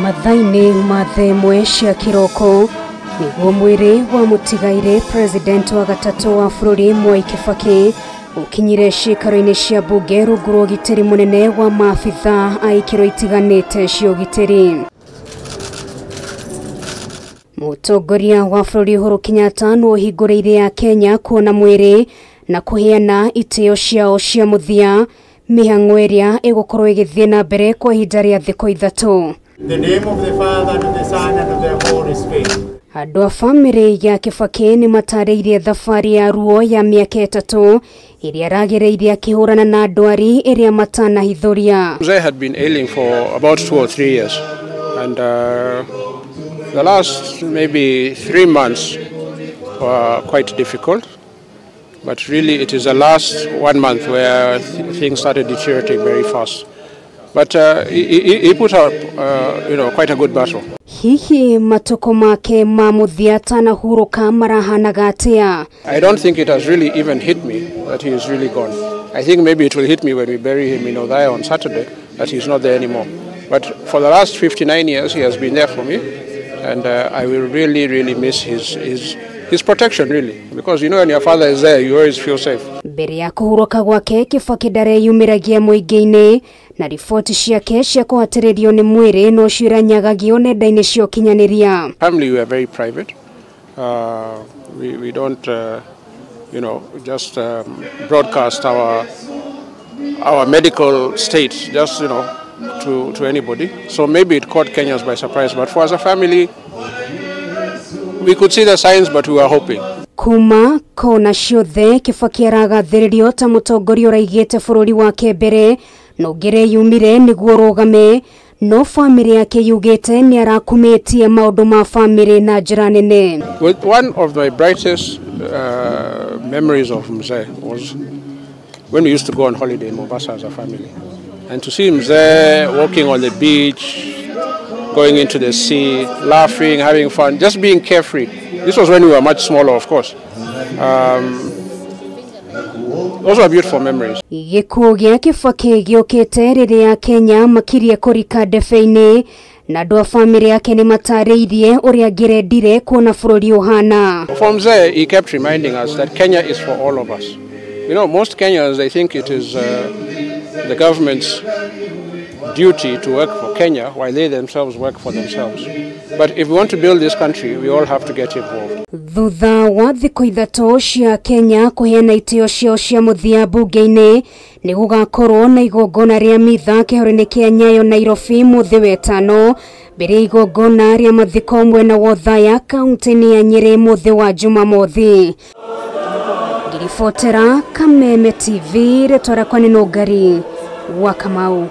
Mathaa-inĩ ma thaa ĩmwe cia kĩroko nĩguo mwĩrĩ wa mũtigairĩ president wa gatatũ wa bũrũri Mwai Kibaki ũkinyire ciikaro-inĩ cia mbunge rungu rwa ũgitĩri mũnene wa maabithaa a ikĩro itiganĩte cia ũgitĩri. Mũtongoria wa bũrũri Uhuru Kenyatta nĩ ũhingũrĩire Akenya kuona mwĩrĩ na kũheana itĩo ciao cia mũthia mĩhang'o ĩrĩa ĩgũkorwo ĩgĩthiĩ na mbere kwa ihinda rĩa thikũ ithatũ. In the name of the Father, and of the Son, and of the Holy Spirit. Andũ a bamĩrĩ ya Kibaki nĩ matarĩirie thabarĩ ya ruo ya mĩaka ĩtatũ ĩrĩa aragereirie akĩhũrana na ndwari ĩrĩa matanahithũria. Mzee had been ailing for about 2 or 3 years, and the last maybe 3 months were quite difficult. But really it is the last 1 month where things started deteriorating very fast. But he put up quite a good battle. Hihi matoko make ma mũthia tanahurũka marahanaga atĩa? I don't think it has really even hit me that he is really gone. I think maybe it will hit me when we bury him in Othaya on Saturday that he's not there anymore. But for the last 59 years he has been there for me, and I will really, really miss his protection, really, because you know when your father is there you always feel safe. Mbere ya kũhurũka gwake Kibaki ndareyumĩragia mũingĩ-inĩ na riboti ciake cia kũhatĩrĩrio nĩ mwĩrĩ no ciranyagagio nenda-inĩ cia ũkinyanĩria. Family, we are very private. We don't just broadcast our medical state just to anybody. So maybe it caught Kenyans by surprise, but for as a family we could see the signs, but we were hoping. Kuma kona ciothe Kibaki aragathĩrĩrio ta mũtongoria ũraigĩte bũrũri wake mbere no ngĩreyumire nĩguo rũgame, no bamĩrĩ yake yugĩte nĩ arakumĩtie maũndũ ma bamĩrĩ na njĩra nene. One of my brightest memories of Mzee was when we used to go on holiday in Mombasa as a family, and to see Mzee walking on the beach, going into the sea, laughing, having fun, just being carefree. This was when we were much smaller, of course. Those were beautiful memories. Gĩkuũ gĩa Kibaki gĩũkĩte rĩrĩa Kenya makirie kũrika ndebe-inĩ na andũ a bamĩrĩ yake nĩ matarĩirie ũrĩa angĩrendire kuona bũrũri ũhana. For Mzee, he kept reminding us that Kenya is for all of us. You know, most Kenyans, they think it is the government's duty to work for Kenya while they themselves work for themselves. But if we want to build this country, we all have to get involved. Thutha wa thikũ ithatũ cia Kenya kũheana itĩo ciao cia mũthia mbunge-inĩ nĩ gũgakorwo na igongona rĩa mitha kĩharo-inĩ kĩa Nyayo Nairobi mũthĩ wetano mbere ya igongona rĩa mathiko mwena wa Othaya kaunti-inĩ ya Nyĩrĩ mũthĩ wa Jumamothi. Ngĩribotera Kameme TV, rĩtwa rĩakwa nĩ Nũngari wa Kamau.